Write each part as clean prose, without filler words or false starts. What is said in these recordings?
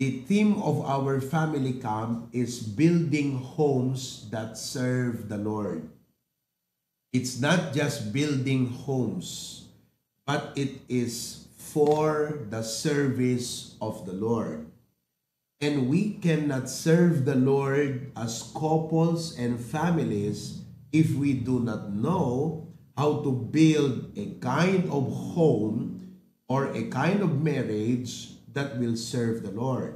The theme of our family camp is building homes that serve the Lord. It's not just building homes, but it is for the service of the Lord. And we cannot serve the Lord as couples and families if we do not know how to build a kind of home or a kind of marriage that will serve the Lord.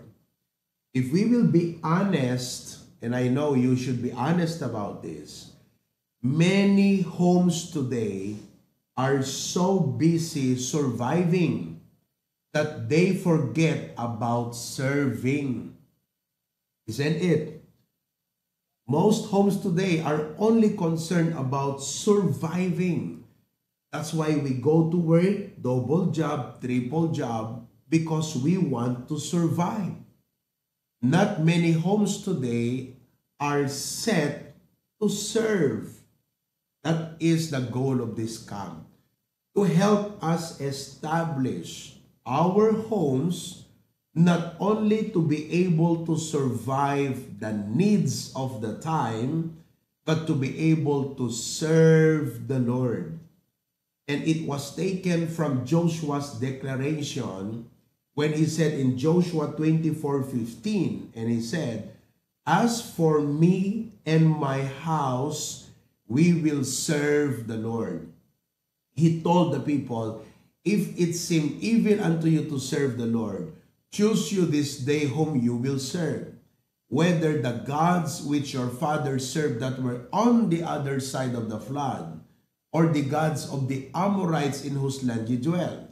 If we will be honest, and I know you should be honest about this, many homes today are so busy surviving that they forget about serving. Isn't it? Most homes today are only concerned about surviving. That's why we go to work, double job, triple job, because we want to survive. Not many homes today are set to serve. That is the goal of this camp. To help us establish our homes, not only to be able to survive the needs of the time, but to be able to serve the Lord. And it was taken from Joshua's declaration when he said in Joshua 24:15, and he said, "As for me and my house, we will serve the Lord." He told the people, if it seem evil unto you to serve the Lord, choose you this day whom you will serve, whether the gods which your fathers served that were on the other side of the flood, or the gods of the Amorites in whose land you dwell.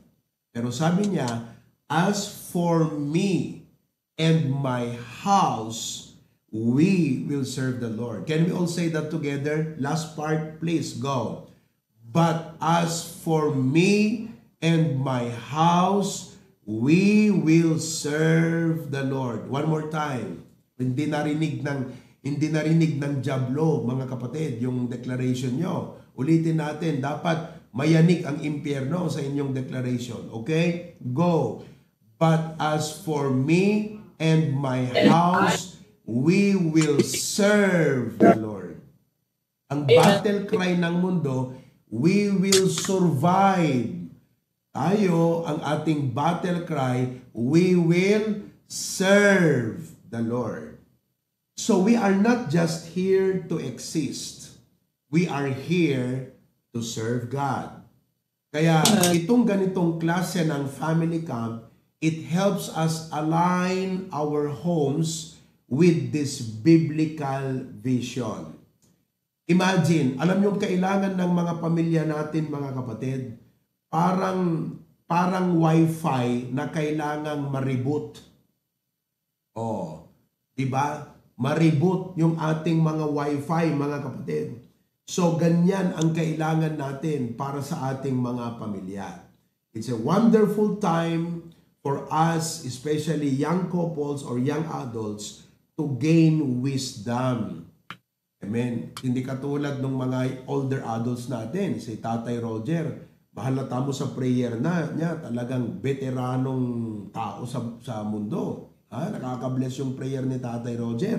Pero sabi niya, as for me and my house, we will serve the Lord. Can we all say that together? Last part, please go. But as for me and my house, we will serve the Lord. One more time. Hindi narinig ng Diablo, mga kapatid, yung declaration nyo. Ulitin natin, dapat mayanig ang impyerno sa inyong declaration. Okay? Go. But as for me and my house, we will serve the Lord. Ang battle cry ng mundo, we will survive. Tayo, ang ating battle cry, we will serve the Lord. So we are not just here to exist. We are here to serve God. Kaya itong ganitong klase ng family camp, it helps us align our homes with this biblical vision. Imagine, alam niyo kailangan ng mga pamilya natin, mga kapatid, parang wifi na kailangang ma-reboot. Oh, 'di ba? Ma-reboot yung ating mga wifi, mga kapatid. So ganyan ang kailangan natin para sa ating mga pamilya. It's a wonderful time for us, especially young couples or young adults, to gain wisdom. Amen. Hindi katulad ng mga older adults natin, si Tatay Roger, mahalata mo sa prayer niya, talagang veteranong tao sa mundo. Nakaka-bless yung prayer ni Tatay Roger.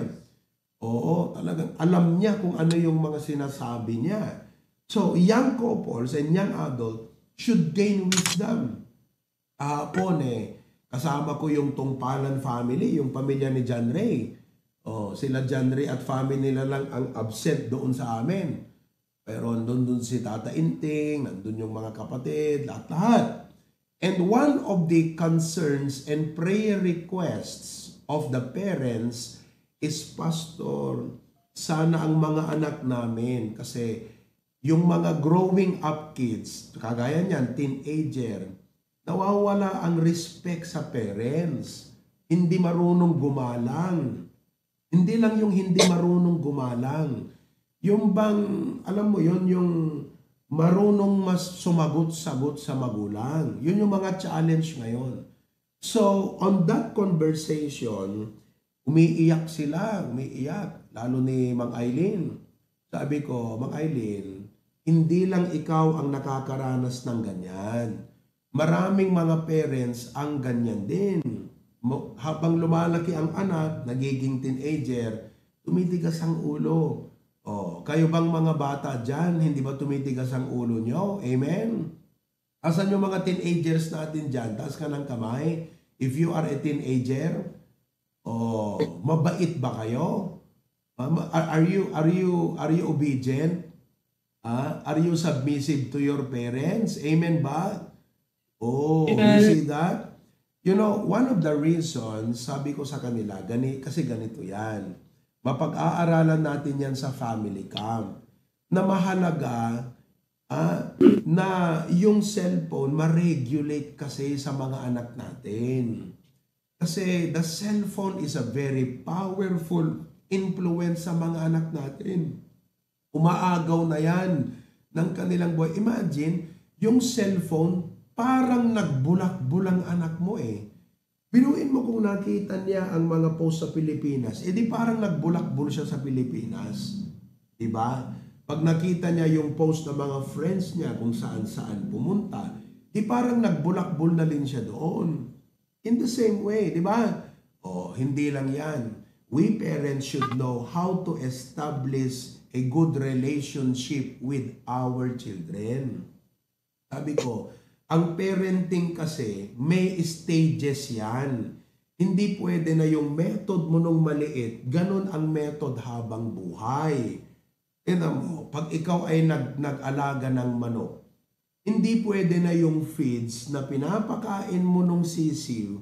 Oo, talagang alam niya kung ano yung mga sinasabi niya. So, young couples and young adults should gain wisdom. Kasama ko yung Tungpalan family, yung pamilya ni John Ray. Sila John Ray at family nila lang ang absent doon sa amin. Pero nandun si Tata Inting, nandun yung mga kapatid, lahat-lahat. And one of the concerns and prayer requests of the parents is, Pastor, sana ang mga anak namin, kasi yung mga growing up kids, kagaya niyan, teenager, nawawala ang respect sa parents. Hindi marunong gumalang. Hindi lang yung hindi marunong gumalang. Yung bang, alam mo yon, yung marunong mas sumagot-sagot sa magulang. Yun yung mga challenge ngayon. So, on that conversation, umiiyak sila, lalo ni Mang Eileen. Sabi ko, Mang Eileen, hindi lang ikaw ang nakakaranas ng ganyan. Maraming mga parents ang ganyan din. Habang lumalaki ang anak, nagiging teenager, tumitigas ang ulo. Kayo bang mga bata dyan, hindi ba tumitigas ang ulo nyo? Amen? Asan yung mga teenagers natin dyan? Taas ka ng kamay. If you are a teenager, mabait ba kayo? Are you obedient? Are you submissive to your parents? Amen ba? You see that? You know, one of the reasons, sabi ko sa kanila, kasi ganito yan. Mapag-aaralan natin yan sa family camp. Na mahalaga na yung cellphone ma-regulate kasi sa mga anak natin. Kasi the cellphone is a very powerful influence sa mga anak natin. Umaagaw na yan ng kanilang buhay. Imagine, yung cellphone, parang nagbulak-bulang anak mo eh. Binuin mo kung nakita niya ang mga post sa Pilipinas, di parang nagbulak-bul siya sa Pilipinas. Diba? Pag nakita niya yung post ng mga friends niya kung saan-saan pumunta, di parang nagbulak-bul na rin siya doon. In the same way, di ba? Hindi lang yan. We parents should know how to establish a good relationship with our children. Sabi ko, ang parenting kasi, may stages yan. Hindi pwede na yung method mo nung maliit, ganun ang method habang buhay. Tignan mo, pag ikaw ay nag-alaga ng manok, hindi pwede na yung feeds na pinapakain mo nung sisiw,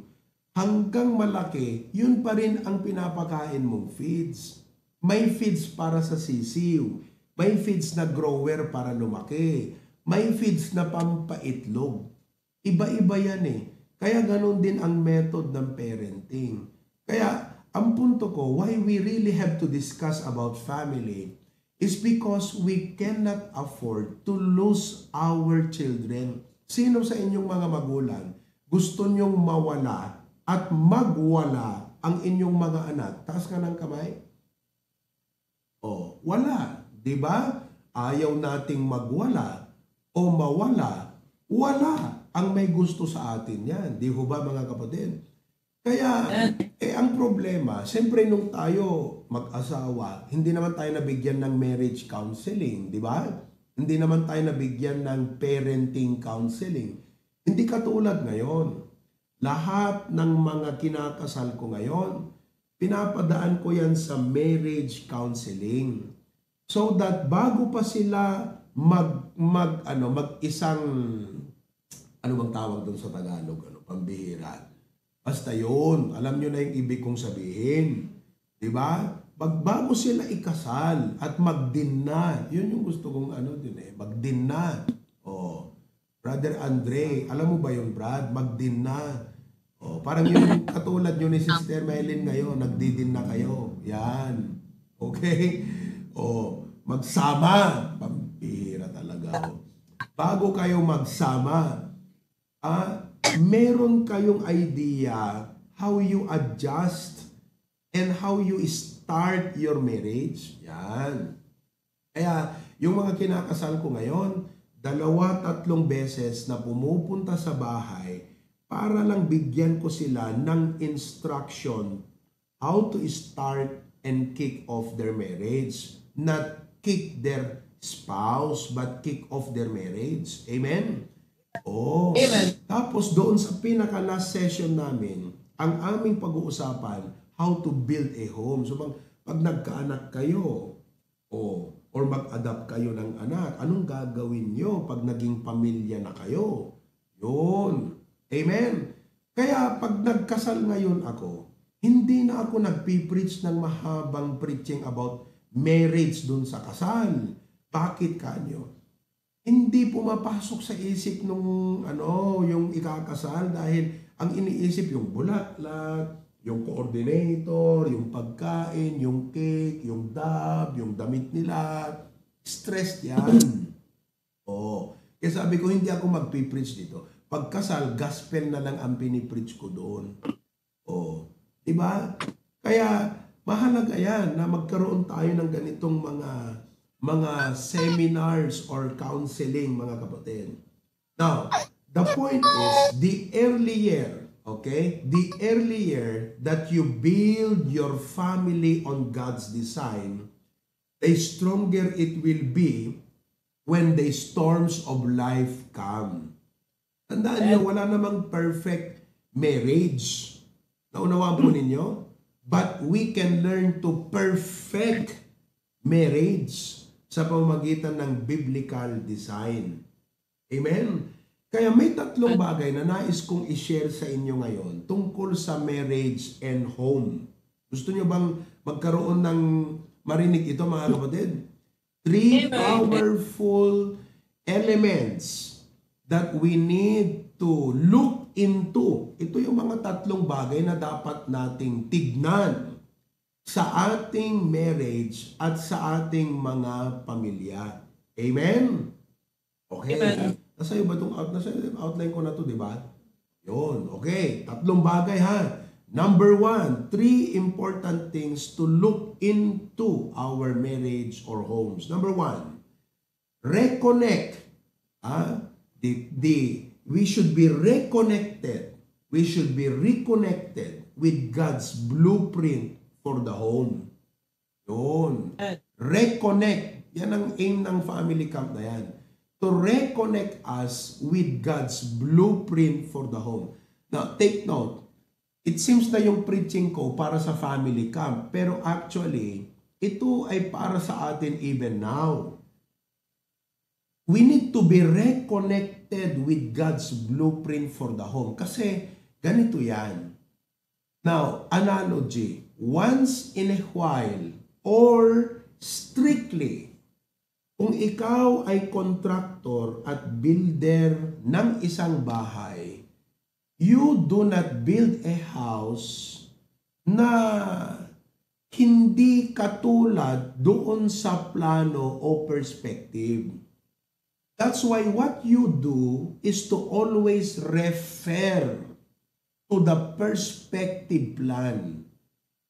hanggang malaki, yun pa rin ang pinapakain mong feeds. May feeds para sa sisiw, may feeds na grower para lumaki, may feeds na pampaitlog. Iba-iba yan eh. Kaya ganun din ang method ng parenting. Kaya ang punto ko, why we really have to discuss about family is because we cannot afford to lose our children. Sino sa inyong mga magulang gusto nyong mawala at magwala ang inyong mga anak? Taas ka ng kamay. Wala. Diba? Ayaw nating magwala o mawala, wala ang may gusto sa atin yan. Di ho ba mga kapatid? Kaya, ang problema, siyempre nung tayo mag-asawa, hindi naman tayo nabigyan ng marriage counseling, di ba? Hindi naman tayo nabigyan ng parenting counseling. Hindi katulad ngayon. Lahat ng mga kinakasal ko ngayon, pinapadaan ko yan sa marriage counseling. So that bago pa sila mag-isang, ano bang tawag doon sa Tagalog? Pambihira. Basta yun, alam nyo na yung ibig kong sabihin. Diba? Bago sila ikasal at mag-din na, yun yung gusto kong mag-din na. Brother Andre, alam mo ba yun, Brad? Mag-din na. Parang yung katulad nyo ni Sister Maylin ngayon, nagdidin na kayo. Yan. Okay? Magsama. Pambihira talaga. Bago kayo magsama, meron kayong idea how you adjust and how you start your marriage. Yan. Kaya, yung mga kinakasal ko ngayon, 2-3 beses na pumupunta sa bahay para lang bigyan ko sila ng instruction how to start and kick off their marriage. Not kick their spouse, but kick off their marriage. Amen? Amen. Tapos doon sa pinaka-last session namin, ang aming pag-uusapan, how to build a home. So pag nagkaanak kayo, or mag-adapt kayo ng anak, anong gagawin nyo pag naging pamilya na kayo? Yun. Amen. Kaya pag nagkasal ngayon ako, hindi na ako nagpipreach ng mahabang preaching about marriage dun sa kasal. Bakit kanyo? Hindi pumapasok sa isip nung yung ikakasal dahil ang iniisip yung bulaklak, yung coordinator, yung pagkain, yung cake, yung dab, yung damit nila. Stressed yan. Kaya sabi ko, hindi ako magpipreach dito. Pagkasal, gospel na lang ang pinipreach ko doon. Diba? Kaya mahalaga yan na magkaroon tayo ng ganitong mga seminars or counseling, mga kapatid. Now, the point is, the earlier Okay? The earlier that you build your family on God's design, the stronger it will be when the storms of life come. Tandaan niyo, wala namang perfect marriage. Naunawaan po ninyo? But we can learn to perfect marriage sa pamamagitan ng biblical design. Amen? Kaya may tatlong bagay na nais kong i-share sa inyo ngayon tungkol sa marriage and home. Gusto niyo bang magkaroon ng marinig ito, mga kapatid? 3 powerful elements that we need to look into. Ito yung mga tatlong bagay na dapat nating tignan sa ating marriage at sa ating mga pamilya. Amen? Okay. Amen. Nasa iyo ba itong outline ko na to, di ba? Yun. Okay. Tatlong bagay ha. Number 1, 3 important things to look into our marriage or homes. Number 1, reconnect. We should be reconnected. We should be reconnected with God's blueprint for the home. Yun. Reconnect. Yan ang aim ng family camp na yan. To reconnect us with God's blueprint for the home. Now, take note. It seems na yung preaching ko para sa family camp, pero actually, ito ay para sa atin even now. We need to be reconnected with God's blueprint for the home. Kasi ganito yan. Now, analogy. Once in a while or strictly, kung ikaw ay contractor at builder ng isang bahay, you do not build a house na hindi katulad doon sa plano o perspective. That's why what you do is to always refer to the perspective plan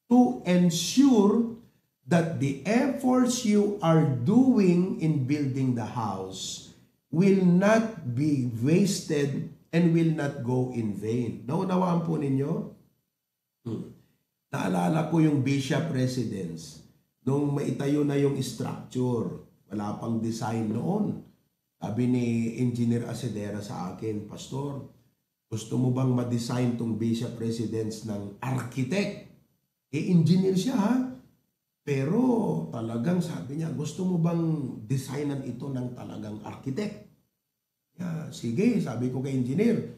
to ensure that the efforts you are doing in building the house will not be wasted and will not go in vain. Naunawaan po ninyo? Naalala ko yung Bishop Residence. Nung maitayo na yung structure, wala pang design noon. Sabi ni Engineer Asedera sa akin, Pastor, gusto mo bang ma-design tong Bishop Residence ng architect? Engineer siya ha? Pero talagang sabi niya, gusto mo bang designan ito ng talagang architect? Sige, sabi ko kay engineer,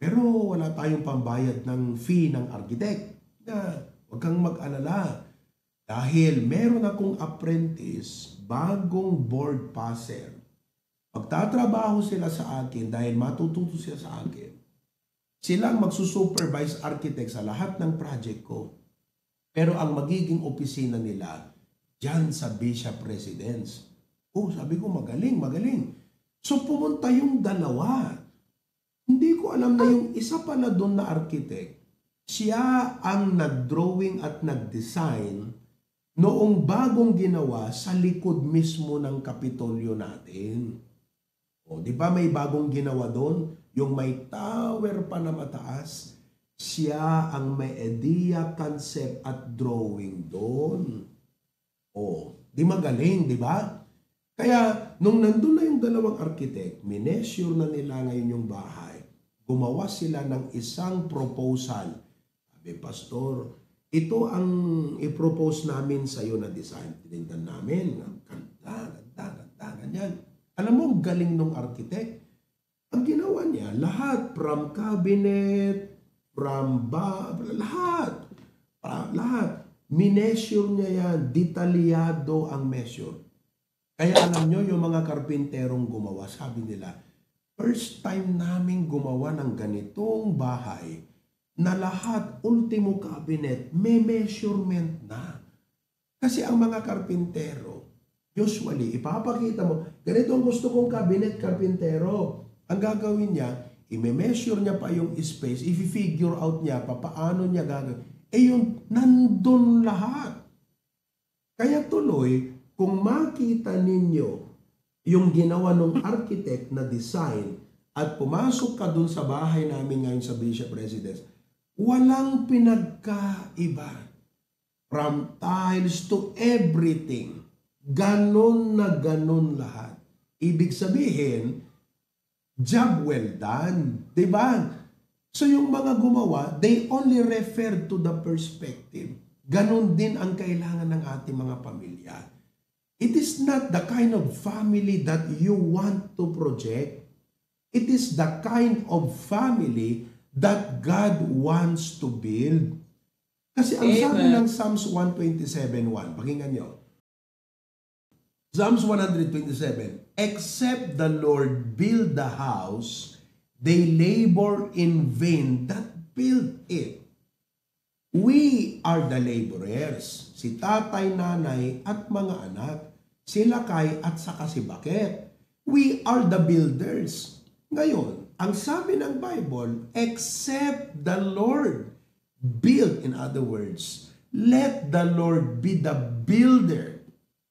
pero wala tayong pambayad ng fee ng architect. Huwag kang mag-alala. Dahil meron akong apprentice, bagong board passer. Magtatrabaho sila sa akin dahil matututo sila sa akin. Silang magsusupervise architect sa lahat ng project ko. Pero ang magiging opisina nila, dyan sa Bishop Residence. Sabi ko, magaling, magaling. So pumunta yung dalawa. Hindi ko alam na yung isa pala doon na architect, siya ang nag-drawing at nag-design noong bagong ginawa sa likod mismo ng Kapitolyo natin. Di ba may bagong ginawa doon? Yung may tower pa na mataas, siya ang may idea, concept at drawing doon. Di magaling, di ba? Kaya, nung nandun na yung dalawang architect, minesyure na nila ngayon yung bahay, gumawa sila ng isang proposal. Sabi, Pastor, ito ang i-propose namin sa iyo na design. Tinignan namin, ganda, ganyan. Alam mo, galing nung architect. Ang ginawa niya, lahat, from cabinet, lahat. Minesyure niya yan, detalyado ang measure. Kaya alam nyo, yung mga karpinterong gumawa, sabi nila, first time namin gumawa ng ganitong bahay na lahat, ultimo cabinet, may measurement na. Kasi ang mga karpintero, usually, ipapakita mo, ganito ang gusto kong cabinet, karpintero. Ang gagawin niya, i-measure niya pa yung space, i-figure out niya pa paano niya gagawin. Yung nandun lahat. Kaya tuloy, kung makita ninyo yung ginawa ng architect na design at pumasok ka dun sa bahay namin ngayon sa Bishop Residence, Walang pinagkaiba. From tiles to everything. Ganon na ganon lahat. Ibig sabihin, job well done. Diba? So yung mga gumawa, they only refer to the perspective. Ganon din ang kailangan ng ating mga pamilya. It is not the kind of family that you want to project. It is the kind of family that God wants to build. Kasi ang sabi ng Psalms 127:1, pakinggan nyo. Psalms 127, except the Lord build the house, they labor in vain that build it. We are the laborers, si tatay, nanay, at mga anak, sila Kay at saka si Bakit. We are the builders. Ngayon, ang sabi ng Bible, except the Lord build, in other words, let the Lord be the builder.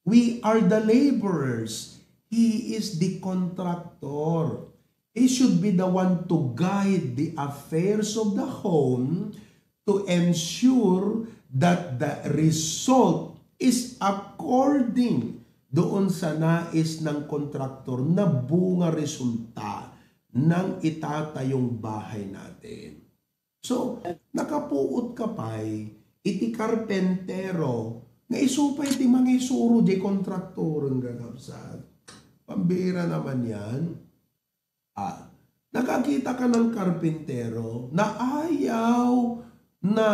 We are the laborers. He is the contractor. He should be the one to guide the affairs of the home to ensure that the result is according doon sa nais ng kontraktor na bunga resulta ng itatayong bahay natin. So, nakapuot ka pa'y iti karpentero nga isupay iti mga isuro di kontraktor ang gagapsat. Pambira naman yan. Nakakita ka ng karpentero na ayaw na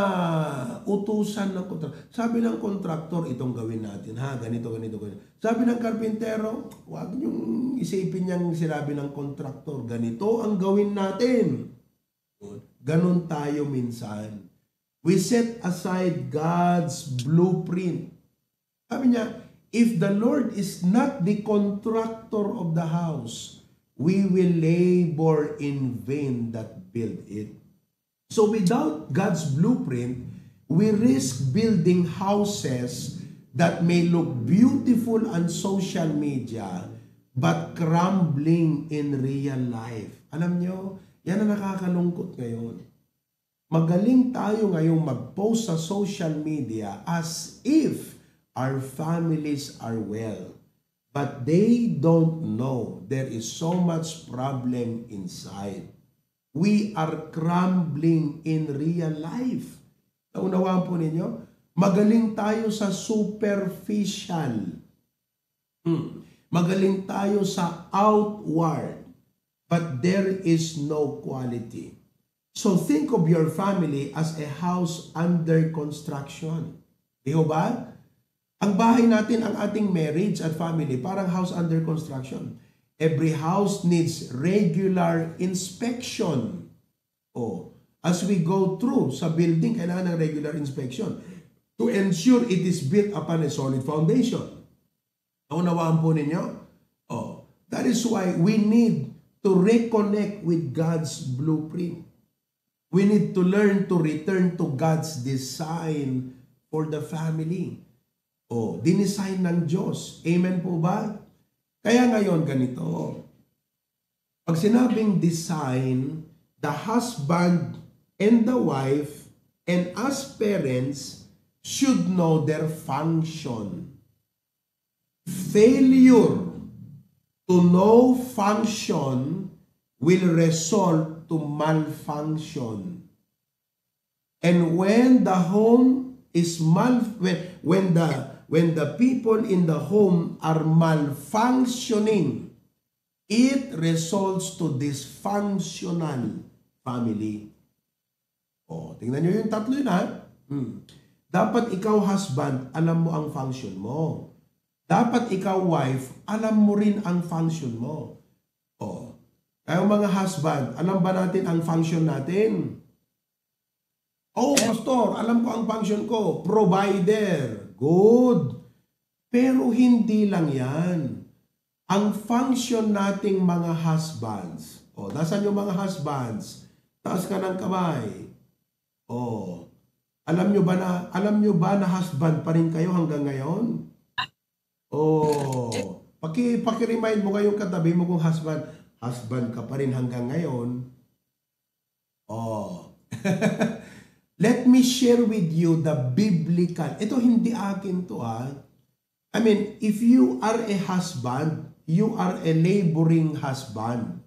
utusan ng kontraktor. Sabi ng kontraktor, itong gawin natin, ha? Ganito, ganito, ganito. Sabi ng karpentero, huwag niyong isipin niyang sinabi ng kontraktor, ganito ang gawin natin. Ganon tayo minsan. We set aside God's blueprint. Sabi niya, if the Lord is not the contractor of the house, we will labor in vain that build it. So without God's blueprint, we risk building houses that may look beautiful on social media but crumbling in real life. Alam nyo, yan ang nakakalungkot ngayon. Magaling tayo ngayong mag-post sa social media as if our families are well. But they don't know there is so much problem inside. We are crumbling in real life. Naunawaan po ninyo? Magaling tayo sa superficial. Magaling tayo sa outward. But there is no quality. So think of your family as a house under construction. Di ba? Ang bahay natin, ang ating marriage at family, parang house under construction. Every house needs regular inspection. As we go through sa building, kailangan ng regular inspection to ensure it is built upon a solid foundation. Naunawaan po ninyo? That is why we need to reconnect with God's blueprint. We need to learn to return to God's design for the family. Dinesign ng Diyos. Amen po ba? Kaya ngayon ganito. Pag sinabing design, the husband and the wife and us parents should know their function. Failure to know function will result to malfunction. And when the home is when the people in the home are malfunctioning, it results to dysfunctional family. Tingnan nyo yung tatlo yun, ha? Dapat ikaw husband, alam mo ang function mo. Dapat ikaw wife, alam mo rin ang function mo. Kaya mga husband, alam ba natin ang function natin? Pastor, alam ko ang function ko. Provider. Good. Pero hindi lang yan. Ang function nating mga husbands. Nasaan yung mga husbands? Taas ka ng kamay. Alam nyo ba na husband pa rin kayo hanggang ngayon? Paki-remind mo ngayong katabi mo kung husband ka pa rin hanggang ngayon. Let me share with you the biblical. Ito hindi akin to I mean, if you are a husband, you are a laboring husband.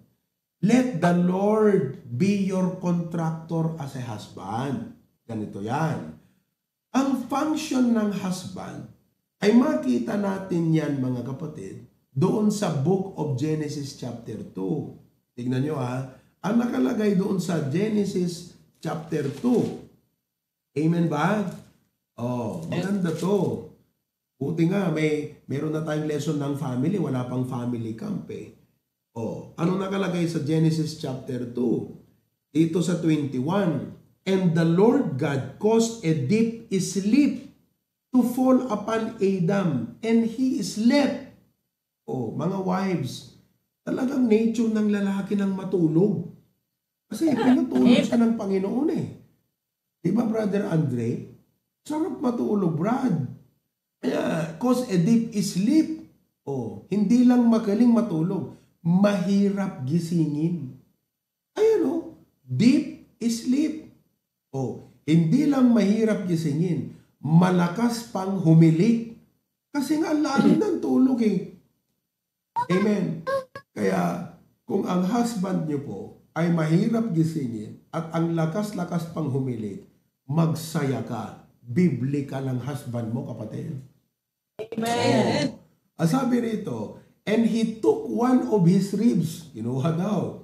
Let the Lord be your contractor as a husband. Ganito yan. Ang function ng husband ay makita natin yan mga kapatid doon sa Book of Genesis chapter 2. Tignan nyo ang nakalagay doon sa Genesis chapter 2. Amen ba? Maganda to. Buti nga, meron na tayong lesson ng family, wala pang family camp ano nakalagay sa Genesis chapter 2? Dito sa 21. And the Lord God caused a deep sleep to fall upon Adam, and he slept. Mga wives, talagang nature ng lalaki ng matulog. Kasi pinatulog siya ng Panginoon Di ba, Brother Andre? Sarap matulog, Brad. Kaya, cause a deep sleep. Hindi lang magaling matulog, mahirap gisingin. Ayan deep sleep. Hindi lang mahirap gisingin, malakas pang humilik. Kasi nga lalim ng tulog Amen. Kaya, kung ang husband niyo po ay mahirap gisingin at ang lakas-lakas pang humilik, magsaya ka. Biblical ang husband mo, kapatid. Amen. Sabi rito, and he took one of his ribs, kinuha daw,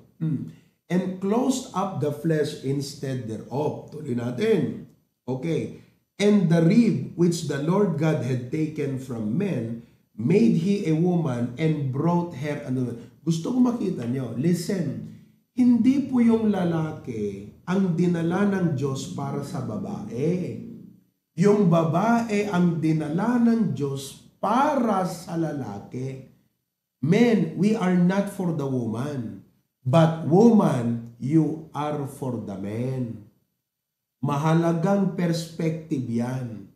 and closed up the flesh instead thereof. Tuloy natin. Okay. And the rib which the Lord God had taken from men, made he a woman and brought her. Gusto ko makita nyo. Listen. Hindi po yung lalaki ang dinala ng Diyos para sa babae. Yung babae ang dinala ng Diyos para sa lalaki. Men, we are not for the woman. But woman, you are for the man. Mahalagang perspective yan.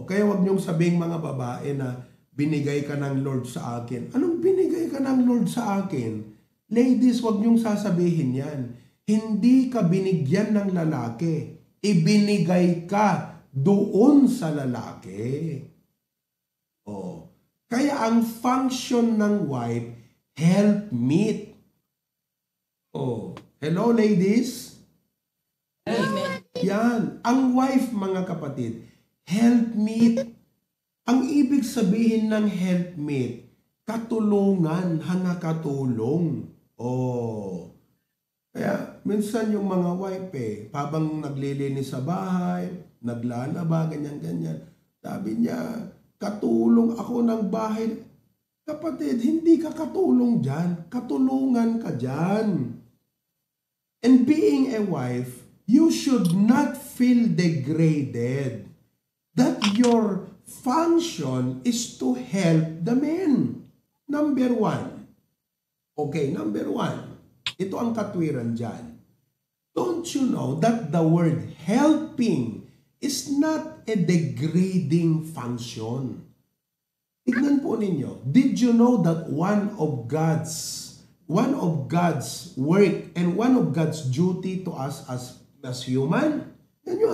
Kaya wag niyong sabing mga babae na binigay ka ng Lord sa akin. Anong binigay ka ng Lord sa akin? Ladies, wag niyong sasabihin yan. Hindi ka binigyan ng lalaki. Ibinigay ka doon sa lalaki. Kaya ang function ng wife, helpmeet. Hello ladies? Amen. Yan. Ang wife, mga kapatid, helpmeet. Ang ibig sabihin ng helpmeet, katulungan, katulong. Kaya, minsan yung mga wife habang naglilinis sa bahay, naglalaba, ganyan-ganyan, sabi niya, katulong ako ng bahay. Kapatid, hindi ka katulong dyan. Katulungan ka dyan. And being a wife, you should not feel degraded that your function is to help the men. Number one. Okay, number one. Ito ang katwiran dyan. Don't you know that the word helping is not a degrading function? Tignan po ninyo. Did you know that one of God's work and one of God's duty to us as human? Yan nyo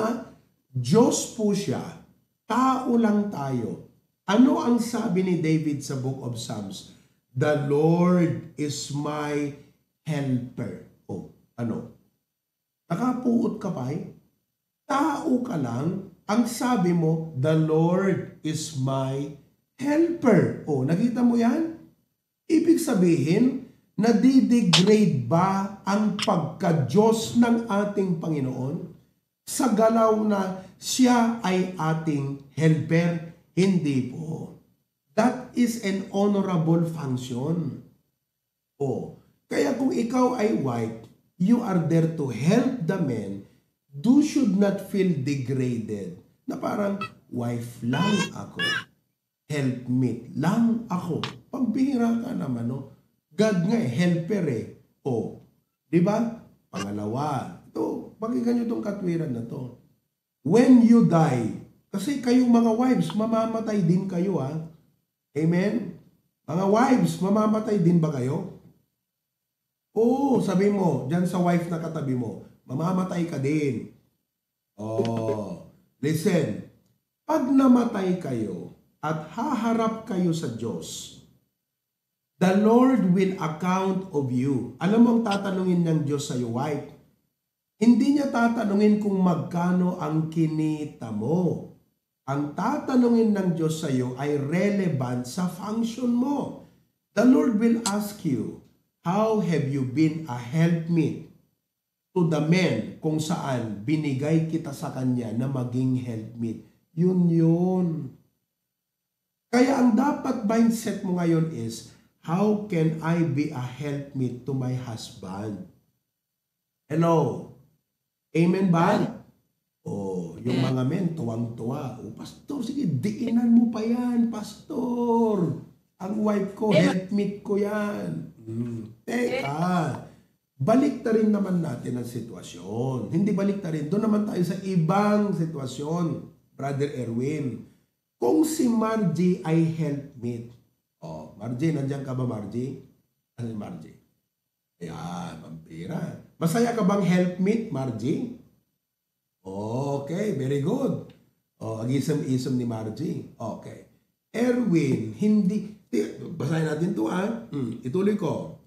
Diyos po siya. Tao lang tayo. Ano ang sabi ni David sa Book of Psalms? The Lord is my helper. Nakapuot ka pa Tao ka lang. Ang sabi mo, the Lord is my helper. Nakita mo yan? Ibig sabihin, nadidegrade ba ang pagka-Diyos ng ating Panginoon sa galaw na siya ay ating helper? Hindi po. That is an honorable function. Kaya kung ikaw ay wife, you are there to help the men. You should not feel degraded na parang wife lang ako. Helpmate lang ako. Pambihira ka naman, God nga helper di ba? Pangalawa, ito, pakinggan nyo itong katwiran na to. When you die, kasi kayong mga wives, mamamatay din kayo Amen? Mga wives, mamamatay din ba kayo? Sabi mo, dyan sa wife na katabi mo, mamamatay ka din. Oh, listen. Pag namatay kayo at haharap kayo sa Diyos, the Lord will account of you. Alam mo ang tatanungin ng Diyos sa iyo, wife? Hindi niya tatanungin kung magkano ang kinita mo. Ang tatanungin ng Diyos sa iyo ay relevant sa function mo. The Lord will ask you, how have you been a helpmeet to the men kung saan binigay kita sa Kanya na maging helpmeet? Yun. Kaya ang dapat mindset mo ngayon is, how can I be a helpmeet to my husband? Hello? Amen ba? Oh, yung mga men, tuwang-tuwa. Oh, pastor, sige, diinan mo pa yan, pastor. Ang wife ko, helpmeet ko yan. Teka, balik na rin naman natin ang sitwasyon. Hindi balik na rin. Doon naman tayo sa ibang sitwasyon, Brother Erwin. Kung si Margie ay helpmeet. Oh, Margie, nandiyan ka ba, Margie? Ano si Margie? Ayan, vampira. Masaya ka bang helpmeet, Margie? Okay, very good. Oh, agisam-isam ni Margie. Okay. Erwin, hindi, basahin natin ito ituloy ko.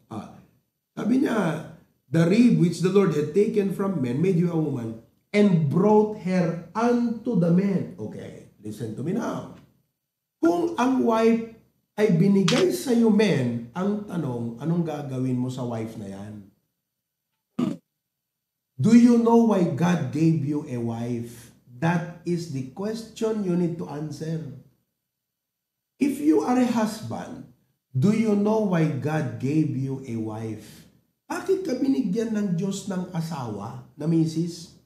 Sabi niya, the rib which the Lord had taken from men made you a woman and brought her unto the men. Okay, listen to me now. Kung ang wife ay binigay sa iyo men, ang tanong, anong gagawin mo sa wife na yan? Do you know why God gave you a wife? That is the question you need to answer. If you are a husband, do you know why God gave you a wife? Bakit ka binigyan ng Diyos ng asawa na misis?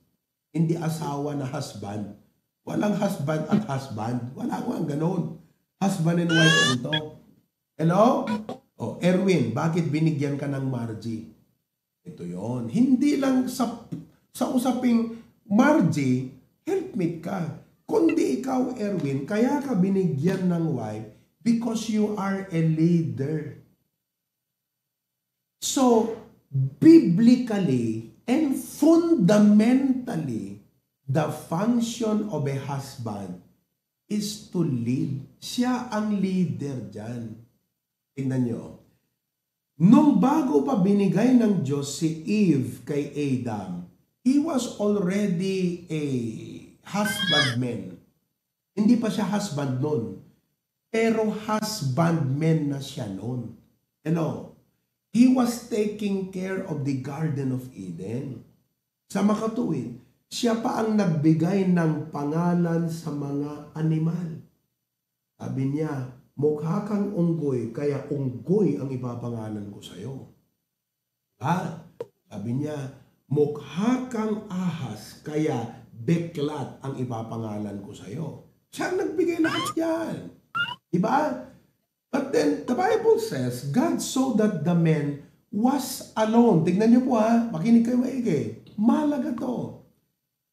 Hindi asawa na husband. Walang husband at husband. Walang ganon. Husband and wife ito. Hello? Oh, Erwin, bakit binigyan ka ng Margie? Ito yon. Hindi lang sa usaping Margie, helpmeet ka. Kundi ikaw, Erwin, kaya ka binigyan ng wife because you are a leader. So, biblically and fundamentally, the function of a husband is to lead. Siya ang leader dyan. Tingnan nyo. Nung bago pa binigay ng Diyos si Eve kay Adam, he was already a husbandman. Hindi pa siya husband nun. Pero husbandman na siya nun. Hello? He was taking care of the Garden of Eden. Sa makatuwid, siya pa ang nagbigay ng pangalan sa mga animal. Sabi niya, mukha kang unggoy, kaya unggoy ang ipapangalan ko sa iyo. Sabi niya, mukha kang ahas, kaya beklat ang ipapangalan ko sa iyo. Siya ang nagbigay lahat yan. Diba? But then, the Bible says, God saw that the man was alone. Tignan niyo po makinig kayo maigi. Malaga to.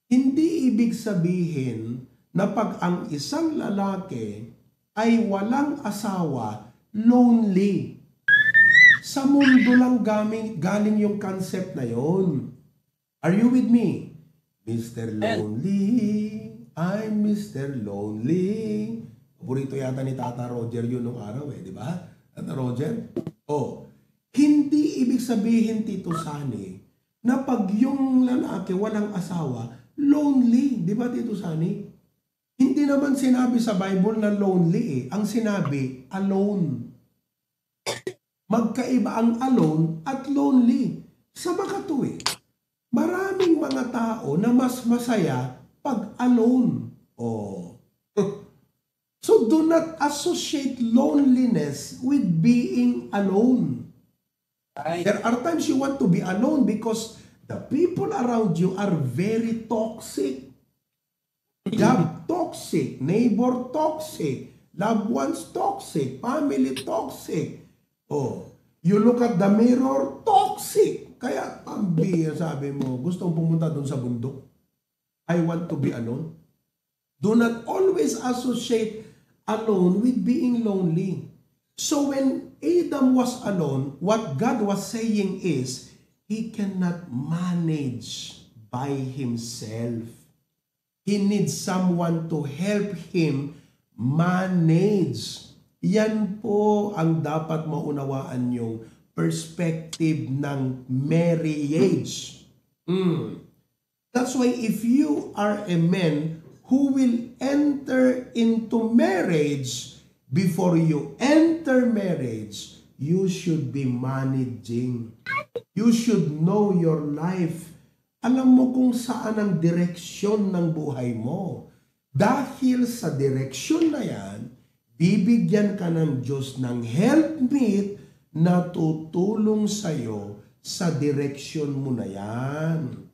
Hindi ibig sabihin na pag ang isang lalaki ay walang asawa, lonely. Sa mundo lang galing yung concept na yon. Are you with me? Mr. Lonely, I'm Mr. Lonely. Paborito yata ni Tata Roger yun nung araw di ba? Tata Roger? Oh, hindi ibig sabihin, Tito Sani, na pag yung lalaki walang asawa, lonely. Di ba, Tito Sani? Hindi naman sinabi sa Bible na lonely Ang sinabi, alone. Magkaiba ang alone at lonely. Sa makatuwid, maraming mga tao na mas masaya pag alone. Oh. So do not associate loneliness with being alone. Right. There are times you want to be alone because the people around you are very toxic. Job toxic, neighbor toxic, loved ones toxic, family toxic. Oh, you look at the mirror, toxic. Kaya sabi mo, gusto mong pumunta doon sa bundok? I want to be alone. Do not always associate alone with being lonely. So when Adam was alone, what God was saying is, he cannot manage by himself. He needs someone to help him manage. Yan po ang dapat maunawaan yung perspective ng marriage. That's why if you are a man who will enter into marriage, before you enter marriage, you should be managing. You should know your life. Alam mo kung saan ang direksyon ng buhay mo. Dahil sa direksyon na yan, bibigyan ka ng Diyos ng helpmeet na tutulong sa'yo sa direksyon mo na yan.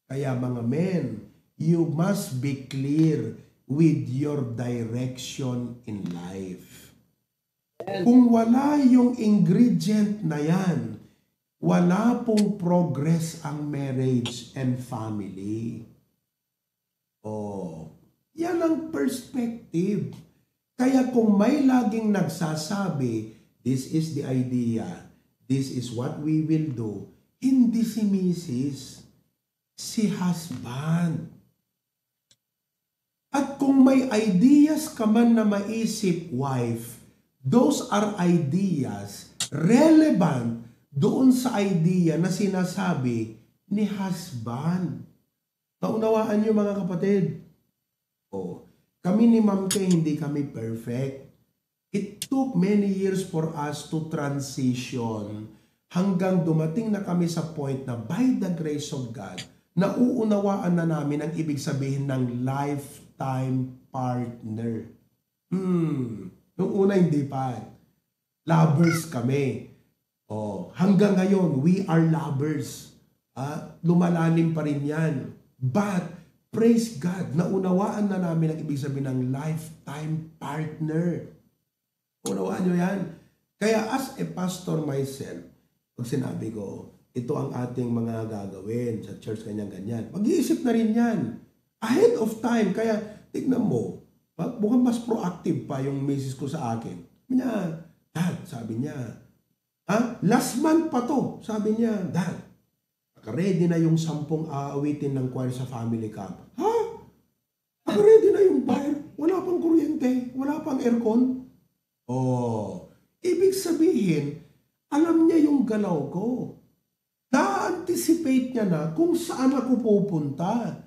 Kaya mga men, you must be clear with your direction in life. Kung wala yung ingredient na yan, wala pong progress ang marriage and family. Yan ang perspective. Kaya kung may laging nagsasabi, this is the idea, this is what we will do, hindi si Mrs., si husband. At kung may ideas ka man na maisip, wife, those are ideas relevant doon sa idea na sinasabi ni husband. Naunawaan niyo mga kapatid? Kami ni Ma'am Kay, hindi kami perfect. It took many years for us to transition hanggang dumating na kami sa point na by the grace of God, nauunawaan na namin ang ibig sabihin ng lifetime partner. Nung una hindi pa. Lovers kami. Hanggang ngayon, we are lovers. Lumalalim pa rin yan. But, praise God, naunawaan na namin ang ibig sabihin ng lifetime partner. Unawaan nyo yan? Kaya as a pastor myself, pag sinabi ko, ito ang ating mga gagawin sa church, ganyan-ganyan. Mag-iisip na rin yan. Ahead of time. Kaya, tignan mo, mukhang mas proactive pa yung misis ko sa akin. Dad, sabi niya, last month pa to, sabi niya, Dad, ready na yung 10 aawitin ng choir sa family camp. Ready na yung choir? Wala pang kuryente, wala pang aircon. Ibig sabihin, alam niya yung galaw ko. Na-anticipate niya na kung saan ako pupunta.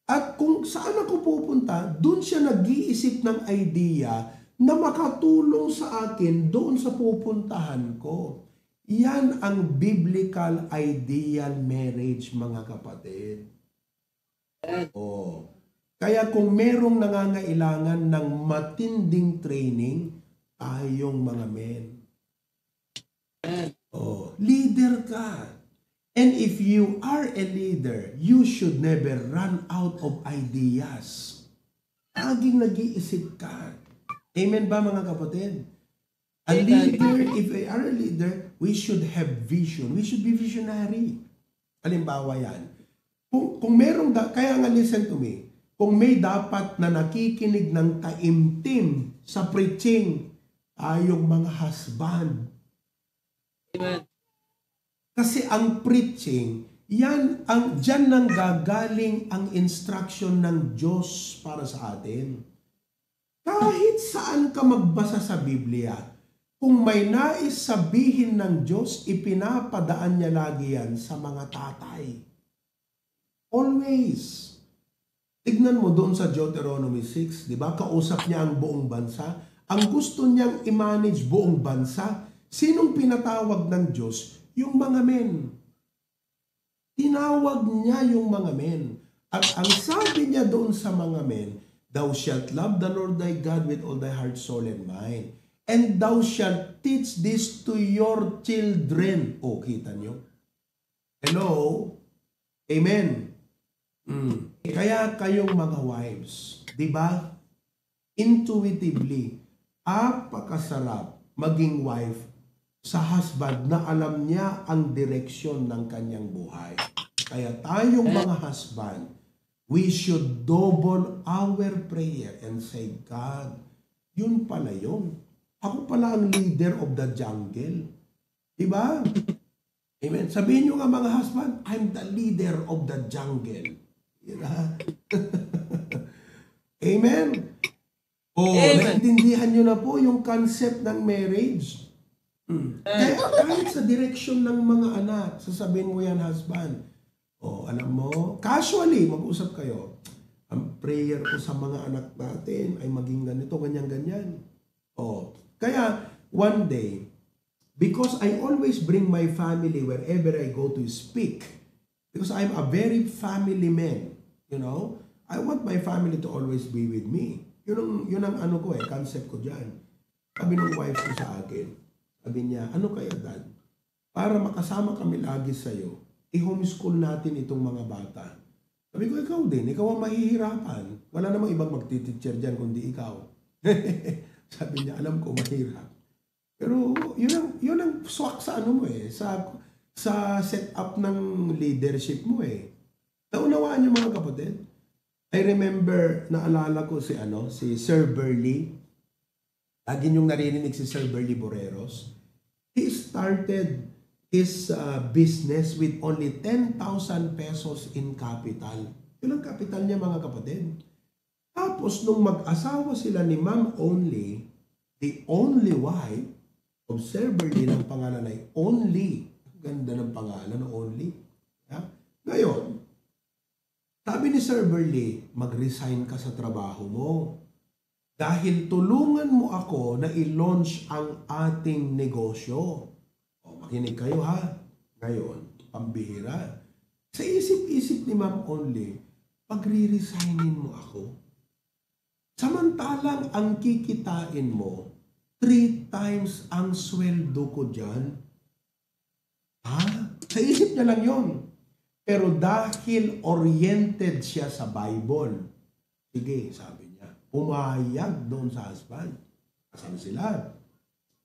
At kung saan ako pupunta, doon siya nag-iisip ng idea na makatulong sa akin doon sa pupuntahan ko. Yan ang biblical ideal marriage, mga kapatid. Kaya kung merong nangangailangan ng matinding training, tayong mga men. Leader ka. And if you are a leader, you should never run out of ideas. Laging nag-iisip ka. Amen ba mga kapatid? A leader, if we are a leader, we should have vision. We should be visionary. Halimbawa yan. Kung merong, kaya nga listen to me, kung may dapat na nakikinig ng taimtim sa preaching, tayong mga husband. Amen. Kasi ang preaching, diyan nang gagaling ang instruction ng Diyos para sa atin. Kahit saan ka magbasa sa Biblia, kung may nais sabihin ng Diyos, ipinapadaan niya lagi yan sa mga tatay. Always. Tignan mo doon sa Deuteronomy 6, di ba? Kausap niya ang buong bansa. Ang gusto niyang i-manage buong bansa, sinong pinatawag ng Diyos? Yung mga men. Tinawag niya yung mga men. At ang sabi niya doon sa mga men, thou shalt love the Lord thy God with all thy heart, soul, and mind. And thou shalt teach this to your children. Kita nyo? Hello? Amen. Kaya kayong mga wives, di ba? Intuitively, apakasarap maging wife sa husband na alam niya ang direksyon ng kanyang buhay. Kaya tayong mga husband, we should double our prayer and say, God, yun pala yun. Ako pala ang leader of the jungle. Diba? Amen. Sabihin nyo nga mga husband, I'm the leader of the jungle. Diba? Amen? Naintindihan nyo na po yung concept ng marriage. Kaya kahit sa direksyon ng mga anak, sasabihin mo yan, husband. Alam mo, casually, mag-usap kayo. Ang prayer ko sa mga anak natin ay maging ganito, ganyan-ganyan. Kaya, one day, because I always bring my family wherever I go to speak, because I'm a very family man, you know, I want my family to always be with me. Yun ang ano ko concept ko dyan. Sabi ng wife ko sa akin, sabi niya, ano kaya dad? Para makasama kami lagi sa'yo, i-homeschool natin itong mga bata. Sabi ko, ikaw din, ikaw ang mahihirapan. Wala namang ibang magtiteacher dyan kundi ikaw. Sabi niya, alam ko, mahirap. Pero yun ang swak sa ano mo sa setup ng leadership mo Naunawaan niyo mga kapatid? I remember, naalala ko si Sir Burley. Lagi niyong naririnig si Sir Burley Boreros. He started his business with only 10,000 pesos in capital. Yun ang capital niya mga kapatid. Tapos nung mag-asawa sila ni Ma'am Only, the only wife of Sir Burley ng pangalan ay Only. Ganda ng pangalan, Only. Ngayon, sabi ni Sir Burley, mag-resign ka sa trabaho mo. Dahil tulungan mo ako na i-launch ang ating negosyo. Makinig kayo ha. Ngayon, pambihira. Sa isip-isip ni Ma'am Only, pagre-resignin mo ako. Samantalang ang kikitain mo, 3 times ang sweldo ko dyan. Sa isip niya lang yon. Pero dahil oriented siya sa Bible, sige, sabi niya, pumayag doon sa husband. Kasama sila.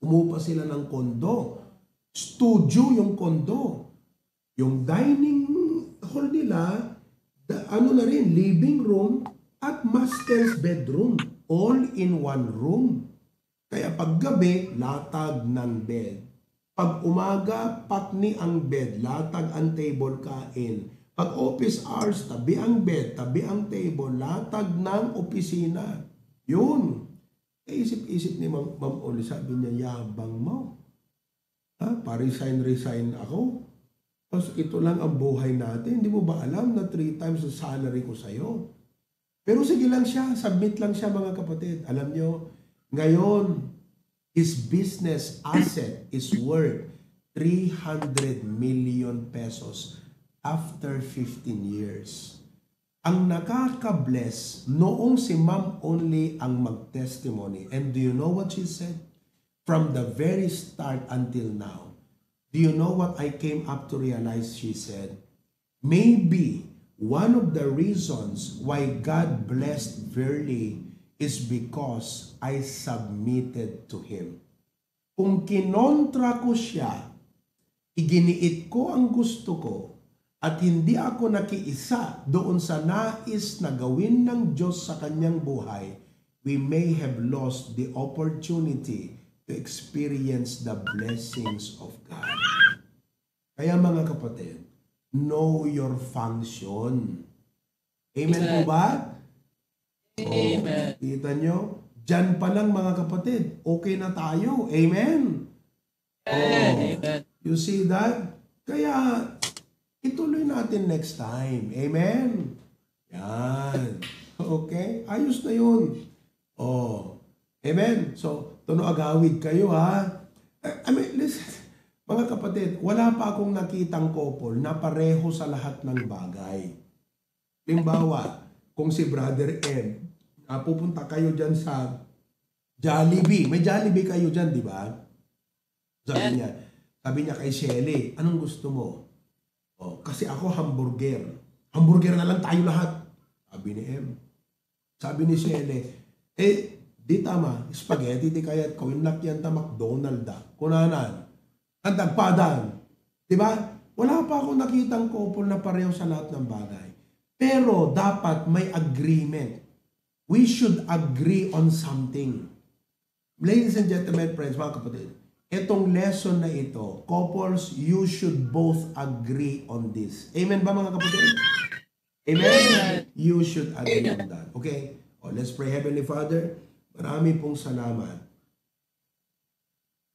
Umupa sila ng kondo. Studio yung kondo. Yung dining hall nila, living room at master's bedroom. All in one room. Kaya paggabi, latag ng bed. Pag umaga, patni ang bed, latag ang table, kain. Pag office hours, tabi ang bed, tabi ang table, latag ng opisina. Yun. Isip-isip ni Ma'am Oli, sabi niya, yabang mo. Pa-resign ako. Tapos ito lang ang buhay natin. Hindi mo ba alam na 3 times ang salary ko sa'yo? Pero sige lang siya, submit lang siya mga kapatid. Alam nyo, ngayon, his business asset is worth 300 million pesos after 15 years. Ang nakaka-bless, noong si Ma'am Only ang mag-testimony, and do you know what she said? From the very start until now, do you know what I came up to realize? She said, maybe one of the reasons why God blessed Verly is because I submitted to Him. Kung kinontra ko siya, iginiit ko ang gusto ko, at hindi ako nakiisa doon sa nais na gawin ng Diyos sa kanyang buhay, we may have lost the opportunity to experience the blessings of God. Kaya mga kapatid, know your function. Amen po ba? Amen. Kita nyo? Diyan pa lang mga kapatid, okay na tayo. Amen? Amen. You see that? Kaya, ituloy natin next time. Amen? Yan. Okay? Ayos na yun. Amen? So, agawid kayo ha. Listen, mga kapatid, wala pa akong nakitang couple na pareho sa lahat ng bagay. Limbawa, kung si Brother M, pupunta kayo dyan sa Jollibee. May Jollibee kayo dyan, di ba? Sabi niya kay Shelly, anong gusto mo? Kasi ako hamburger. Hamburger na lang tayo lahat. Sabi ni M. Sabi ni Shelly, di tama, spaghetti di kaya kawin lakyan ta McDonald da. Kunanan, ang tagpadan. Di ba? Wala pa akong nakitang couple na pareho sa lahat ng bagay. Pero dapat may agreement. We should agree on something. Ladies and gentlemen, friends, mga kapatid, itong lesson na ito, couples, you should both agree on this. Amen ba mga kapatid? Amen? You should agree on that. Okay? Let's pray. Heavenly Father, marami pong salamat.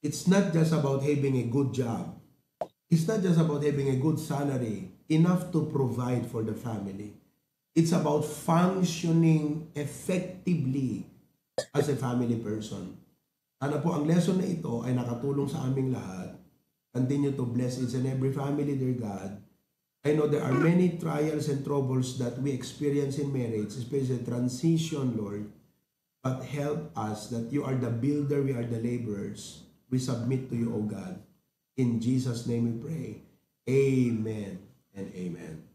It's not just about having a good job. It's not just about having a good salary, enough to provide for the family. It's about functioning effectively as a family person. Sana po ang lesson na ito ay nakatulong sa aming lahat. Continue to bless each and every family, dear God. I know there are many trials and troubles that we experience in marriage, especially transition, Lord. But help us that you are the builder, we are the laborers. We submit to you, O God. In Jesus' name we pray. Amen and amen.